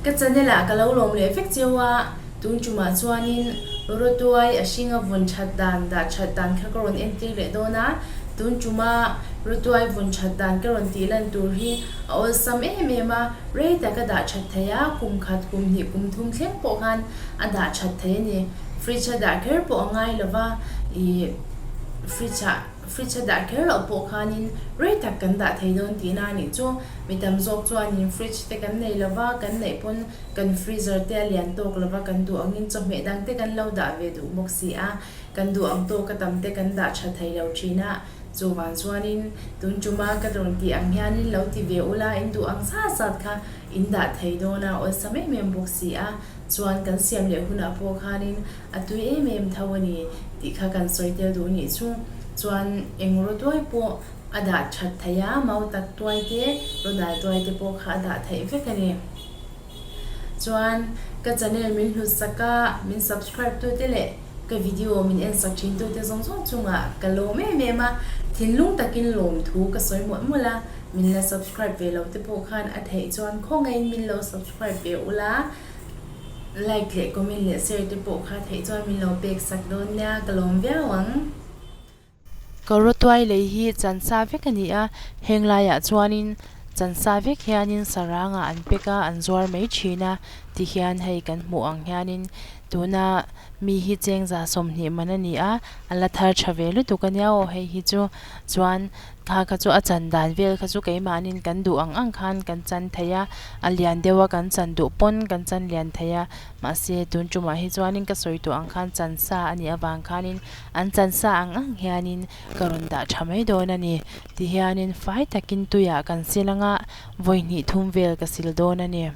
Ka channel ah ka lo lawm leh vek cheu a, tun tumah chuanin Rawtuai a hringa vun that dan dah that dan kha ka rawn entir leh dawn a, tun tuma Rawtuai vun that dan ka rawn tih lan tur hi a awlsam em em a, rei tak a dah that thei a, kum khat kum hnih kum thum thleng pawh khan a dah that thei a ni. Fridge a dah kher pawh a ngai lova, ih fridge ah. Fridge a dah kher loh pawh khanin rei tak kan dah thei dawn tihna a nih chu. Mi tam zawk chuanin fridge te kan nei lova, kan neih pawn kan freezer te a lian tawk lova, kan duh angin chawhmeh dang te kan lo dah ve duh bawk si a, kan duh ang tawk a tam te kan dah tha thei lo thin a. Chuvang chuanin tun tuma ka rawn tih ang hianin lo ti ve ula, in duh ang zat zat kha in dah thei dawn a, awlsam em em bawk si a. Chuan kan siam leh hunah pawh khanin A tui em em tho a ni tih kha kan sawi tel duh nih chu. Chuan eng raw tuai pawh a dah that theih a, mau tak tuai te, raw dal tuai te pawh kha a dah theih vek a ni. Chuan ka channel min hlut sak a, min subscribe tu te leh ka video min en sak thin tu te zawng zawng chungah ka lawm em em a, thinlung takin lawm thu ka sawi mawlh mawlh a, min la subscribe ve lo te pawh khan a theih chuan khawngaihin min lo subscribe ve ula. Like leh comment leh share te pawh kha theih chuan min lo pek sak dawn nia, ka lawm viau ang. Ka rawtuai lei hi chansa vek a ni a, heng laiah chuanin chansa vek hianin sarangah an pek a, an zuar mai thin a, tihian hei kan hmuh ang hianin tuna mi hi chengza 20 man a ni a, a la thar tha ve lutuk a nia aw hei hi chu chuan Kha kha chu a chan dan vel kha chu keimahnin kan duh ang ang khan kan chan thei a, a lian deuh a kan chan duh pawn kan chan lian thei a, mahse tun tumah hi chuanin ka sawi tawh ang khan chan sa a nih avang khanin an chan sa ang ang hianin ka rawn dah tha mai dawn a ni. Tihianin fai takin tuiah kan sil anga vawi hnih thum vel ka sil dawn a ni.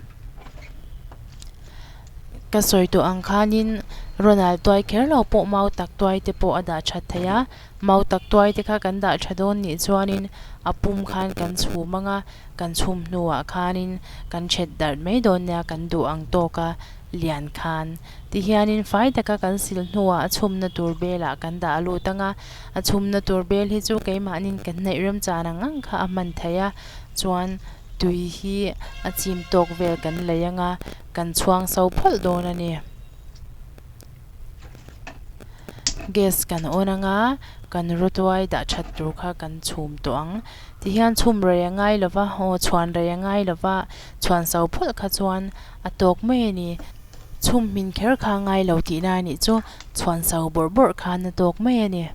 Ka sawi tawh ang khanin Ronald tuai kher lo pawh mau tak tuai te pawh a dah that thei a. Mau tak tuai te kha kan dah tha dawn nih chuanin a pum khan kan chhum ang a, kan chhum hnuah khanin kan thet darh mai dawn nia kan duh ang tawka lian khan. Tihianin fai taka kan sil hnuah a chhumna tur belah kan dah lut ang a, a chhumna tur bel hi chu keimahnin kan neih remchan ang ang kha a hman theih a, chuan tui hi a chim tawk vel kan lei ang a, kan chhuang so phawlh dawn a ni. Gas kan on anga kan rawtuai dah that tur kha kan chhum tawh ang tihian chhum rei a ngai lova aw chhuan rei a ngai lova chhuan so phawlh kha chuan a tawk mai a ni chhum hmin kher kha a ngai lo tihna a nih chu chhuan so bawrh bawrh khan a tawk mai a ni.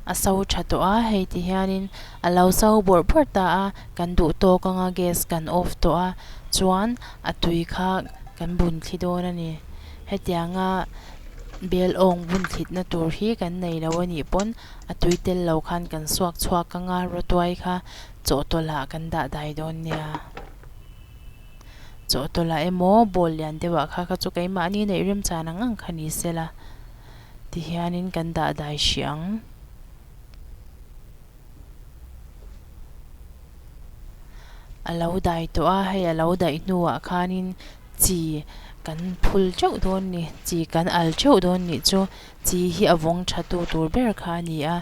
A so tha tawh a hei ti hianin a lo so bawrh bawrh ta a kan duh tawk anga gas kan off tawh a chuan a tui kha kan bun thli dawn a ni hetianga bel awng bun thlitna tur hi kan nei lo a nih pawn a tui tel lo khan kan suak chhuak anga rawtuai kha chawhtawlh ah kan dah dai dawn nia. Chawhtawlh ah emaw bowl lian deuh ah kha kha chu keimahni neih remchan ang ang kha ni sela. Tihianin kan dah dai hrih ang. A lo dai tawh a, hei a lo daih hnuah khanin chi kan phul teuh dawn ni, chi kan al teuh dawn nih chu chi hi a vawng tha tu tur ber kha a ni a.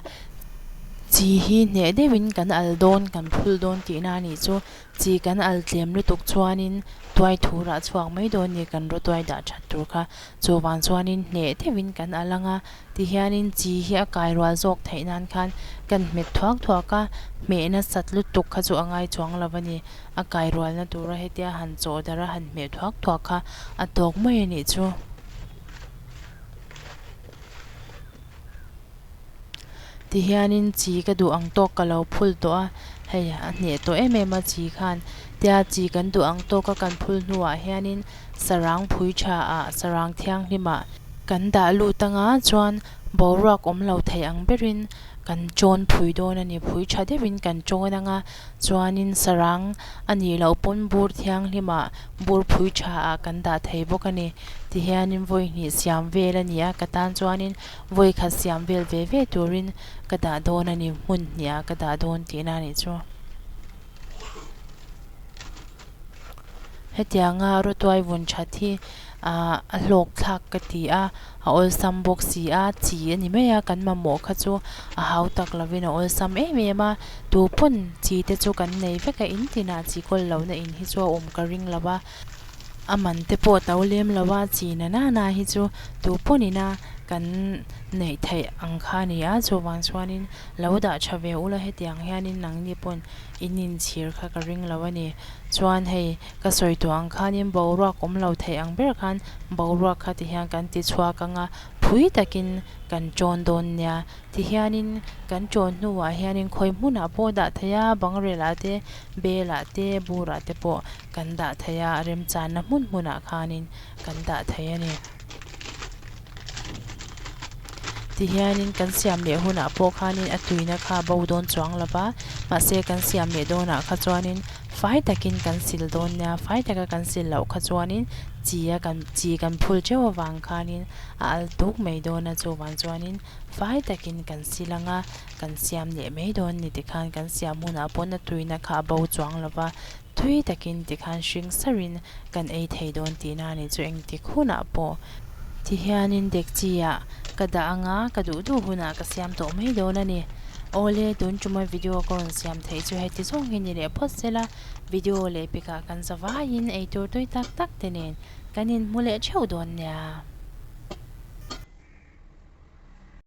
Chi hi hneh deuhin kan al dawn, kan phul dawn tihna a nih chu. Chi kan al tlem lutuk chuanin tuai thur ah chhuak mai dawn ni kan rawtuai dah that tur kha. Chuvang chuanin hneh deuhin kan al ang a, tihianin chi hi a kai rual zawk theih nan khan kan hmet thuak thuak a, hmeh nasat lutuk kha chu a ngai chuang lo a ni. A kai rualna tura hetia han chawh darh a han hmeh thuak thuak kha a tawk mai a nih chu. Tihianin chi ka duh ang tawk ka lo phul tawh a, hei a hneh tawh em em a chi khan. Tia chi kan duh ang tawka kan phul hnuah hianin sarang phui tha ah sarang thianghlim ah kan dah lut anga chuan boruak awm lo thei ang berin kan chawn phui dawn a ni. Phui tha deuhin kan chawn anga chuanin sarang a nih loh pawn bur thianghlim ah bur phui tha ah kan dah thei bawk a ni. Tihianin vawi hnih siam vel a ni a, ka tan chuanin Vawi khat siam vel ve ve turin ka dah dawn a ni, hmun hniah ka dah dawn tihna a nih chu. Hetianga rawtuai vun that hi Ahh a hlawk thlak ka ti a, a awlsam bawk si a, chi a ni mai a, kan mamawh kha chu a hau tak lovin a awlsam em em a, tu pawn chi te chu kan nei vek a, in tinah chi kawl lohna in hi chu a awm ka ring lo a, a man te pawh to lem lo a, chi na nana hi chu tu pawn ina kan neih theih ang kha a ni a, chuvang chuanin lo dah tha ve ula hetiang hianin nangni pawn in inchhir kha ka ring lo a ni, chuan hei. Ka sawi tawh ang khanin boruak awm lo theih ang ber khan boruak kha ti hian kan ti chhuak ang a, phui takin kan ṭawn dawn nia. Ti hianin kan ṭawn hnuah hianin khawi hmunah pawh dah thei a, bangrelah te, belah te, burah te pawh kan dah thei a, remchanna hmun hmunah khanin kan dah thei a ni. Ti hianin kan siam leh hunah pawh khanin a tuina kha a bo dawn chuang lo va, mahse kan siam leh dawnah kha chuanin fai takin kan sil dawn nia, fai taka kan sil loh kha chuanin chi a kan chi kan phul teuh avang khanin a al tuk mai dawn a, chuvang chuanin fai takin kan sil ang a, kan siam leh mai dawn ni tikhan kan siam hunah pawn a tuina kha a bo chuang lo va. Thui takin tikhan hring sarin kan ei thei dawn tihna a ni chu engtik hunah pawh ti hianin dekchi ah ka dah anga ka duh duh hunah ka siam tawh mai dawn a ni. Awle tun tuma video ka rawn siam theih chu heti zawng hi ni leh phawt sela video leh pekah kan za vaiin eitur tui tak tak te nen kan inhmu leh theuh dawn nia.